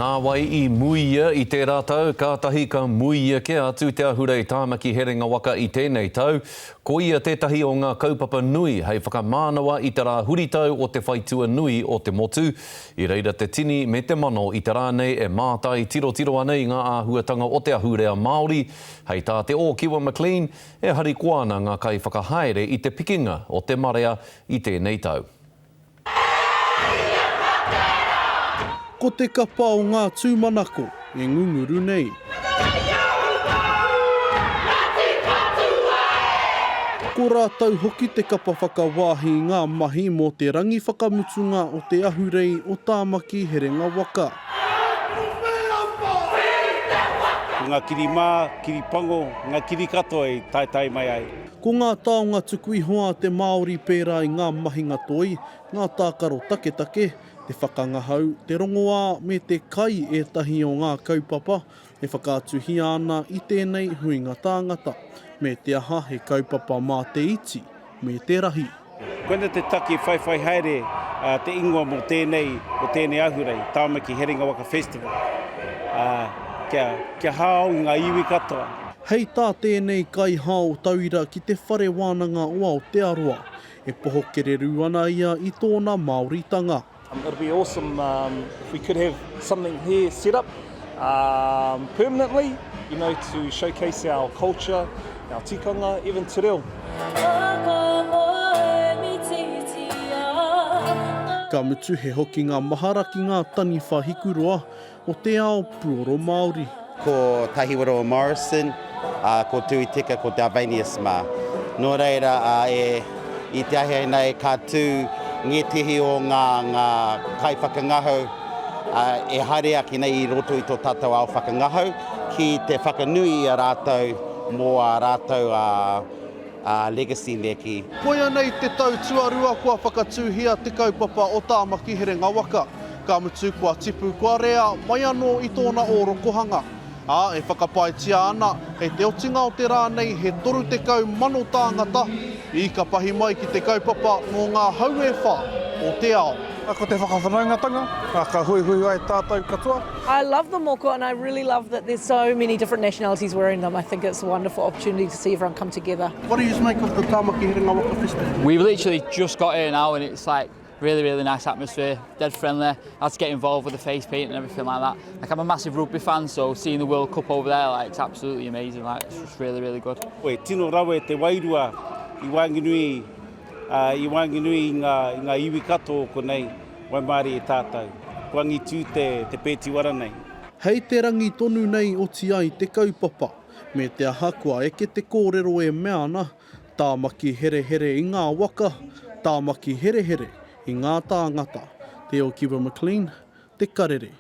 Nāwai i muia i tērā tau, kātahi ka muia kē atu te ahurei Tāmaki Herenga Waka i tēnei tau. Koia tētahi o ngā kaupapa nui hei whakamānawa i te rā huritau o te whaitua nui o te motu. I reira te tini me te mano i te rā nei e mātai tirotiro ana i ngā āhuatanga o te ahurea Māori. Hei tā Te Ōkiwa McLean, e harikoa ana ngā kaiwhakahaere i te pikinga o te marea i tēnei tau. Ko te kapa o ngā tūmanako e ngunguru nei. Ko rātou hoki te kapa whakawāhi i ngā mahi mō te rangi whakamutunga o te ahurei o Tāmaki Herenga Waka. Ko ngā kiri mā, kiri pango, ngā kiri katoa i taetae mai ai. Ko ngā taonga tuku iho a te Māori pērā i ngā mahinga toi, ngā tākaro taketake, te whakangahau, te rongoā me te kai ētahi o ngā kaupapa e whakaatuhia ana i tēnei huinga tāngata, me te aha he kaupapa mā te iti me te rahi. Koina te take whaiwhai haere te ingoa mō tēnei, mō tēnei ahurei, Tāmaki Herenga Waka Festival, ā, kia, kia hao i ngā iwi katoa. Hei tā tēnei kaihao tauira ki Te Whare Wānanga o Aotearoa, e poho kererū ana ia i tōna Māoritanga. It'd be awesome if we could have something here set up permanently, you know, to showcase our culture, our tikanga, even te reo. Ka mutu he hokinga mahara ki ngā taniwha hikuroa o te ao puoro Māori. Ko Tahiwaro Morrison, ā, ko Tui Teka, ko Dalvanius mā. Nō reira, ā, e, i te ahiahi nei ka tū ngētehi o ngā, ngā kaiwhakangahau, ā, e haere ake nei i roto i tō tātou ao whakangahau ki te whakanui i a rātou mō ā rātou, ā, ā, legacy me kī. Koia nei te tau tuarua kua whakatūhia te kaupapa o Tāmaki Herenga Waka. Ka mutu kua tipu, kua rea mai anō i tōna ōrokohanga. Ā, e whakapaetia ana, hei te otinga o te rā nei he 30,000 tāngata i ka pahi mai ki te kaupapa mō ngā hau e whā o te ao. Ko te whakawhanaungatanga, ka huihui ai tātou katoa. I love the moko and I really love that there's so many different nationalities wearing them. I think it's a wonderful opportunity to see everyone come together. What do you make of the Tāmaki Herenga Waka Festival? We've literally just got here now and it's like Really, really nice atmosphere, dead friendly. I had to get involved with the face paint and everything like that. Like I'm a massive rugby fan, so seeing the World Cup over there, like it's absolutely amazing. Like it's just really, really good. E tino rawe te wairua i waenganui, uh, i waenganui i ngā, i ngā iwi katoa o konei, waimarie tātou. Kua angitū te, te pētiwara nei. Hei te rangi tonu nei oti ai te kaupapa, me te aha kua eke te kōrero e mea ana, Tāmaki herehere i ngā waka, Tāmaki herehere i ngā tāngata. Te Okiwa McLean, Te Karere.